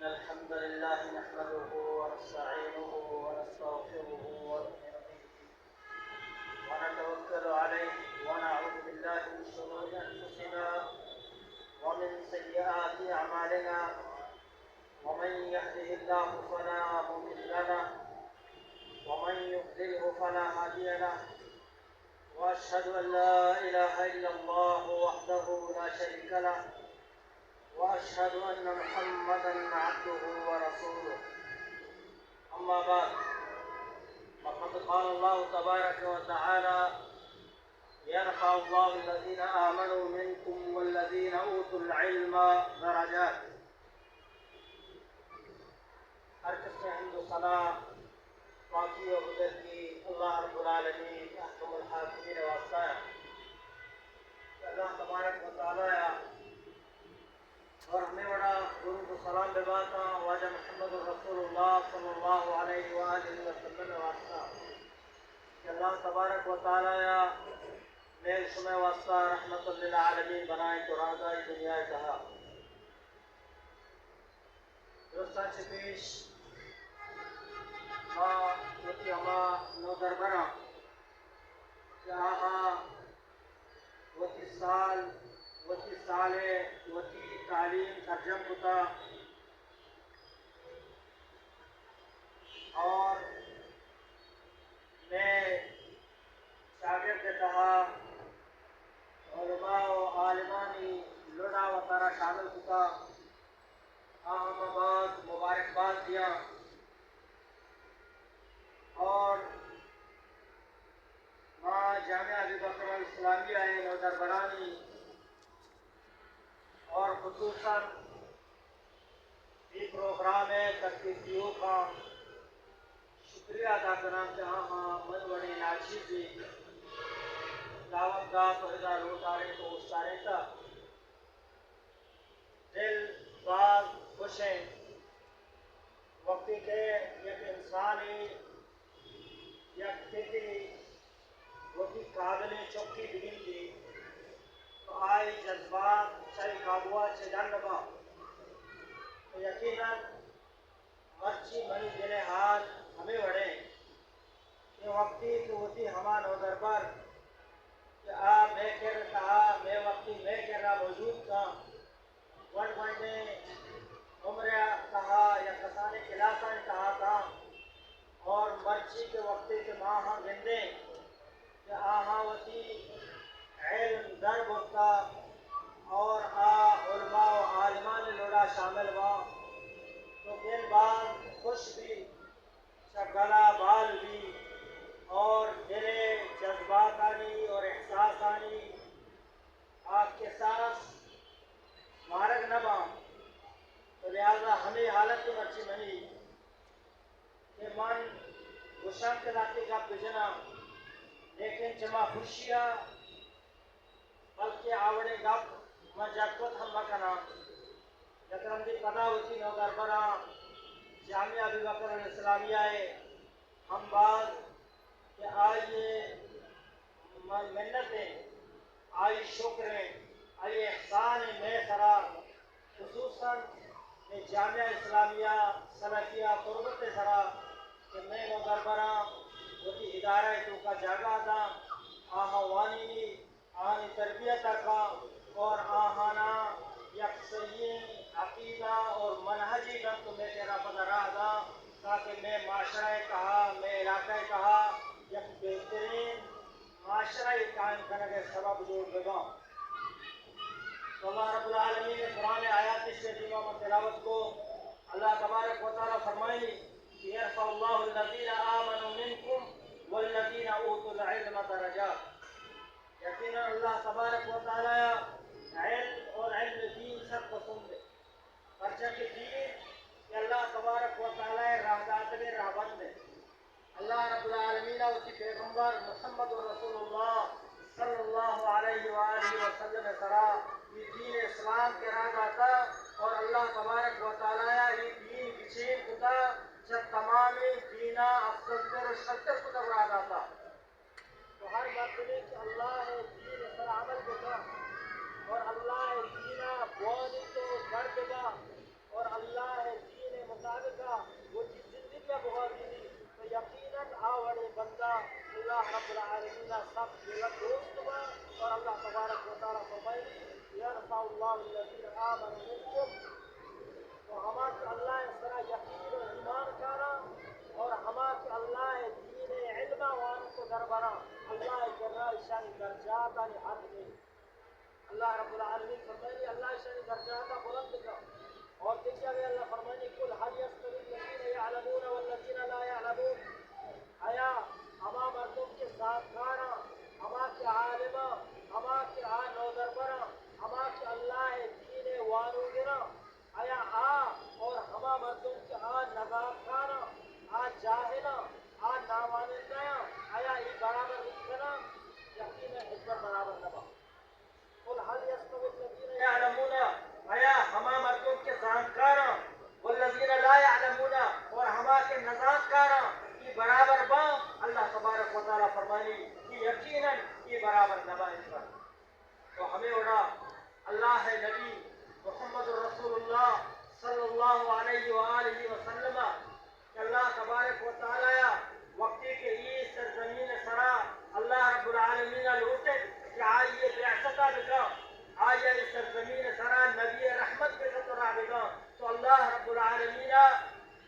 الحمد لله نحمده ونستعينه ونستغفره ونؤمن به ونتوكل عليه ونعوذ بالله من شرور أنفسنا ومن سيئات أعمالنا، ومن يهده الله فلا مضل له ومن يضلله فلا هادي له، وأشهد أن لا إله إلا الله وحده لا شريك له، وأشهد أن محمدا عبده ورسوله. أما بعد، فقد قال الله تبارك وتعالى: يرفع الله الذين آمنوا منكم والذين أوتوا العلم درجات. ہر قسم حمد و ثنا پاکی و بزرگی اللہ رب العالمین احکم الحاکمین ءِ واسطہ ءَ کہ اللہ تبارک و تعالی ءَ اور ہمے وڑا درود و سلام بباتاں واجہ محمد رسول اللہ صلی اللہ علیہ وآلہ وسلم ءِ واسطہ کہ اللہ تبارک و تعالی ءَ مئے شمئے واسطہ رحمت للعالمین بنائیں تو راہ دائی دنیا ءِ تہا۔ درستاں چہ پیش ما وتی ہما نودربراں کہ آہاں وتی سال، وتی سال ءَ وتی تعلیم سرجم کتا اور مئے چاگرد ءِ تہا علماء و عالمانی لڑا وتارا شامل کتا، آہاں ما باز مبارکباد دیاں اور ما جامعہ ابی بکر الاسلامیہ ءِ نودربرانی اور خصوصاً اے پروگرام ءِ ترتیب دیوکاں شکریہ ادا کناں کہ آہاں من وڑیں ناچیزے دعوت دات و ادا لوٹارینت و اوشتارینتہ۔ دل باز خوش انت وقتی کہ یک انسانے یک پتے وتی قابلیں چکے بگندی تو آئی جذبات چہ قابو ءَ چہ ڈن باں۔ تو یقیناً مرچی منی دل ءِ حال ہمے وڑیں کہ وقتی کہ وتی ہما نودربر کہ آ مئے کر ءِ تہا، مئے وقتی مئے کرا موجود کاں، گونڈ گونڈیں عمر ءِ تہا یا کسانیں کلاسانی تہا تاں، اور مرچی کہ وقتے کہ ما آہاں گندیں کہ آہاں وتی علم در برتا اور آ علماء و عالمانی لڑا شامل باں، تو دل باز خوش بی، چہ گلا بال بی اور دل ءِ جذباتانی اور احساسانی آ کساس مارگ نہ باں۔ تو لہذا ہمے حالت مرچی منی کہ من گوشاں کہ لہتے گپ بجناں، لیکن چہ ما خوشی ءَ بلکہ آ وڑیں گپ من جت کت ہم مہ کناں۔ یک رندے پدا وتی نودربراں جامعہ ابی بکر الاسلامیہ ءِ ہم باز کہ آئی ءِ من منت ایں، آئی شکر ایں، آئی احسان ایں مئے سرا، خصوصاً مئے جامعہ اسلامیہ سلفیہ تربت ءِ سرا کہ مئے نودربراں وتی ادارہ ءِ توکا جاگہ داں، آہاں وانینی، آہانی تربیت ءَ کاں اور آہاناں یک صحیحیں عقیدہ اور منہجے دنت و مئے کرا پدا راہ داں تاکہ مئے معاشرہ ءِ تہا، مئے علاقہ ءِ تہا یک بہترین معاشرہ ءِ قائم کنگ ءِ سبب جوڑ بباں۔ تو اللہ رب العالمین ءِ قرآن ءِ آیات شریفہ ما تلاوت کو، اللہ تبارک و تعالی فرمائی کہ يرفع الله الذين آمنوا منكم والذين أوتوا العلم درجات۔ یقیناً اللہ تبارک و تعالی ءَ علم اور علم دین سک پسند ہے، پرچا کہ دین کہ اللہ تبارک و تعالی ءِ راہ داتگیں راہبند ہے۔ اللہ رب العالمین ءَ وتی پیغمبر محمد رسول اللہ صلی اللہ علیہ وآلہ وسلم ءِ سرا یہ دین اسلام کہ راہ داتا اور اللہ تبارک و تعالی ءَ یہ دین گچین کتا، چہ تمامیں دین ءَ افضل تر و شرتر کتا راہ داتا۔ تو ہر مردمے کہ اللہ ءِ دین ءِ سرا عمل بکا اور اللہ ءِ دین ءَ بوانیت و در ببا اور اللہ ءِ دین آ وڑیں بندہ اللہ رب العالمین ءَ سخت دل ءَ دوست با، اور اللہ تبارک و تعالی فرمائے، یرفع اللہ الذین آمنوا منکم، تو ہما کہ اللہ ءِ سرا یقین و ایمان کاراں، اور ہما کہ اللہ ءِ دین ءِ علم ءَ وانت و دربراں، اللہ ءِ کرا ایشانی درجاتانی حد میں اللہ رب العالمین فرمائنی، اللہ ایشانی درجات ءَ بلند کا۔ اور دیگہ جگہ اللہ فرمائنی، قل هل يستوي الذين يعلمون والذين لا يعلمون، آیا ہما مردم کہ زانتکاراں، ہما کہ عالماں، ہما کہ آ نودربراں، ہما کہ اللہ ءِ دین ءِ وانوگراں، آیا آ اور ہما مردم کہ آ نزانتکاراں، آ جاہلاں، آ ناوانندہاں، آیا اے برابر بکناں؟ یقیناً ہچبر برابر نہ باں۔ قل هل يستوي الذين يعلمون، آیا ہما مردم کہ زانتکاراں، والذين لا يعلمون، اور ہما کہ نزانتکاراں، اے برابر باں؟ اللہ تبارک و تعالی فرمانی کہ یقیناً اے برابر نہ باں۔ تو ہمے وڑا اللہ ءِ نبی محمد رسول اللہ صلی اللہ علیہ وآلہ وسلم کہ اللہ تبارک و تعالی ءَ وقتی کہ اے سرزمین ءِ سرا اللہ رب العالمین ءَ لوٹت کہ آئی ءِ بعثت ءَ بکن، آئی ءَ اے سرزمین ءِ سرا نبی رحمت بکن تو راہ بکن، تو اللہ رب العالمین ءَ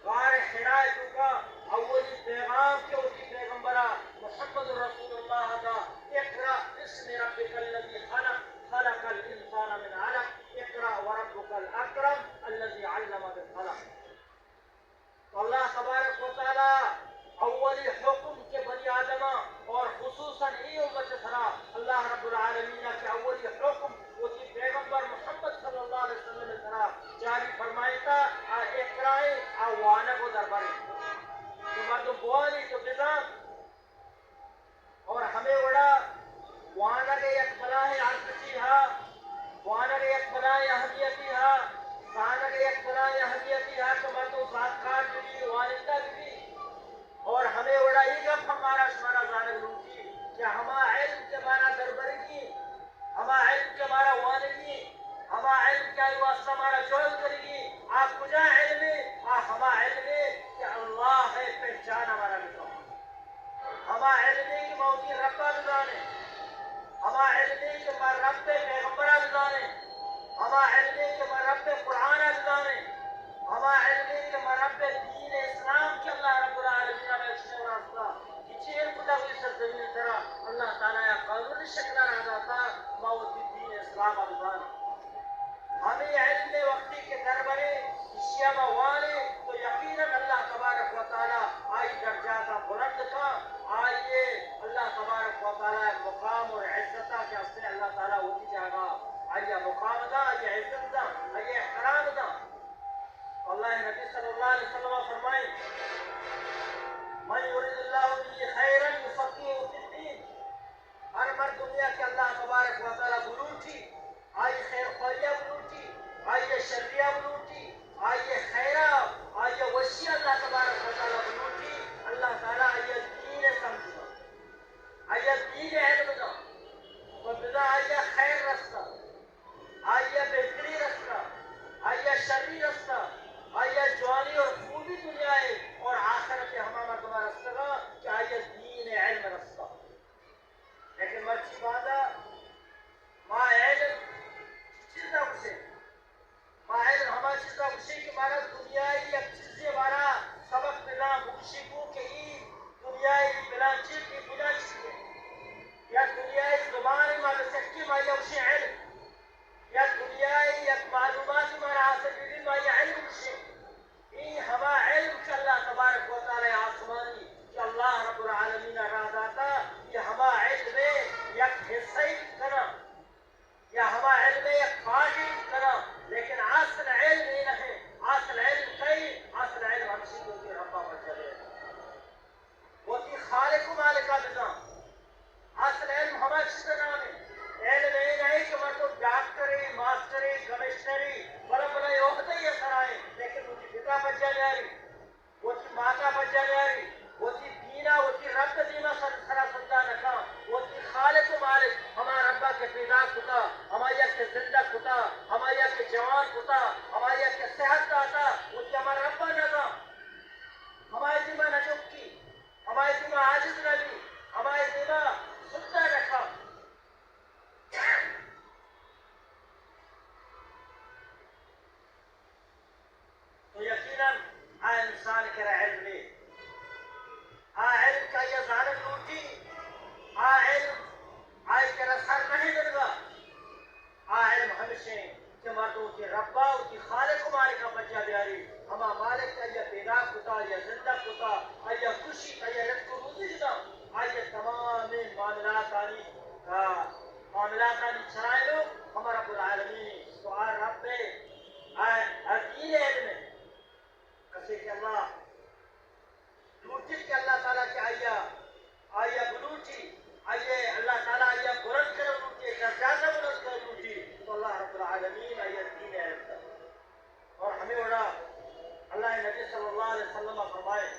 غار حراء ءِ توکا اولی پیغام کہ وتی پیغمبر ءَ محمد رسول اللہ ءَ دا، اقرأ باسم ربك الذي خلق، خلق الإنسان من علق، اقرأ وربك الأكرم الذي علم بالقلم۔ تو اللہ تبارک و تعالی اولی حکم کہ بنی آدم ءَ اور خصوصاً اے امت ءِ سرا اللہ رب العالمین ءَ کہ اولی حکم وتی پیغمبر محمد صلی اللہ علیہ وسلم ءِ سرا جاری فرمائیتا، آ اقرا ایں، آ وانگ و دربر ایں کہ مردم بوانی تو بزان۔ اور ہمے وڑا وانگ ءِ یک بلاہیں ارزشی ہا، وانگ ءِ یک بلاہیں اہمیتی ہا، زانگ ءِ یک بلاہیں اہمیتی ہا کہ مردم زانتکار بہ بی، وانندہ بہ بی۔ اور ہمے وڑا اے گپ ہم مارا شمارا زانگ لوٹی کہ ہما علم کہ مارا دربرگی، ہما علم کہ مارا وانگی، ہما علم کہ آئی واسطہ مارا جہد کنگی، آ کجا علم ایں؟ آ ہما علم ایں کہ اللہ ءِ پہچان ءَ مارا بکن۔ ہما علمے کہ ما وتی رب ءَ بزانیں، ہما علمے کہ ما رب ءِ پیغمبر ءَ بزانیں، ہما علمے کہ ما رب ءِ قرآن ءَ بزانیں، ہما علمے کہ ما رب ءِ دین اسلام کہ اللہ رب العالمین ءَ ما اشی واسطہ کہ چیر کتگ اے سرزمین ءِ سرا، اللہ تعالی ءَ قانونی شکل ءَ راہ داتا، ما وتی دین اسلام ءَ بزانیں۔ ہمے علم ءَ وقتی کہ دربریں، ایشی ءَ ما وانیں، تو یقیناً اللہ تبارک و تعالی آئی درجات ءَ بلند کن، آئی ءَ اللہ تبارک و تعالی مقام اور عزت ءَ کہ ہستیں، اللہ تعالی وتی جاگہ آئی ءَ مقام دا، آئی ءَ عزت دا، آئی ءَ احترام دا۔ اللہ ءِ نبی صلی اللہ علیہ وسلم فرمائیں، من يرد الله به خيرا يفقهه في الدين، ہر مردمے ءَ کہ اللہ تبارک و تعالی بلوٹی، آئی ءِ خیر خواہی ءَ بلوٹی، آئی ءِ شری ءَ بلوٹی، آئی ءِ خیر ءَ، آئی ءِ وشی ءَ اللہ تبارک و تعالی بلوٹی، اللہ تعالی آئی ءَ دین ءَ سمجھ دا، آئی ءَ دین ءَ علم دا، و بزاں آئی ءَ خیر رستا، آئی ءَ بہتری رستا، آئی ءَ شری رستا، آئی ءَ جوانی اور خوبی دنیا ءَ اور آخرت ءَ ہما مردم ءَ رستگا کہ آئی ءَ دین ءِ علم رستا۔ لیکن مرچی باندا ما علم چیزا گوشیں؟ ما علم ہما چیزا گوشیں کہ مارا دنیائی یک چیزے مارا سبق بداں، بگوشی گوں کہ اے دنیائی فلاں چیز، اے فلاں چیز ایں۔ یک دنیائی زبانے ما بسکیں، ما آئی ءَ گوشیں علم۔ یک دنیائی یک معلوماتے مارا حاصل ببی، ما آئی ءَ علم گوشیں۔ اے ہما علم کہ اللہ تبارک و تعالی آسمانی کہ اللہ رب العالمین ءَ راہ داتا، اے ہما علم ءِ یک حصہ ءَ کناں، یا ہما علم ءِ یک پارٹے کناں، لیکن اصل علم اے نہ ایں۔ اصل علم کئی؟ اصل علم ہمشی کہ وتی رب ءَ پجا بئے، وتی خالق و مالک ءَ بزان۔ اصل علم ہما چیز ءِ نام ایں۔ علم اے نہ ایں کہ مردم ڈاکٹرے، ماسٹرے، کمشنرے، بلا بلا عہدہ ءِ سرا ایں، لیکن وتی پت ءَ پجا نیاری، وتی مات ءَ پجا نیاری، وتی دین ءَ، وتی رب ءِ دیم ءَ سر، سرا سجدہ نہ کن، وتی خالق و مالک، ہما رب ءَ کہ پیداک کتا، ہمائی ءَ کہ زندگ کتا، ہمائی ءَ کہ جوان کتا، ہمائی ءَ کہ صحت داتا، وتی ہما رب ءَ نہ زان، ہمائی دیم ءَ نہ جکی۔ ہمائی دیم جا بیاری، ہما مالک کہ آئی ءَ پیداک کتا، آئی ءَ زندگ کتا، آئی ءَ کشی، آئی ءَ رزق و روزی دتا، آئی ءِ تمامیں معاملاتانی، آ، معاملاتانی چلائینوک ہما رب العالمین اِنت۔ تو آ رب ءِ، آ، آ دین ءِ علم ءِ۔ کسے کہ اللہ لوٹیت کہ اللہ تعالیٰ کہ آئی ءَ، آئی ءَ بلوٹی، آئی ءَ اللہ تعالیٰ آئی ءَ بلند کنگ لوٹی، درجات ءَ بلند کنگ لوٹی، تو اللہ رب العالمین آئی ءَ دین ءِ علم دنت۔ اور ہمے وڑا اللہ ءِ نبی صلی اللہ علیہ وسلم ءَ فرمائے،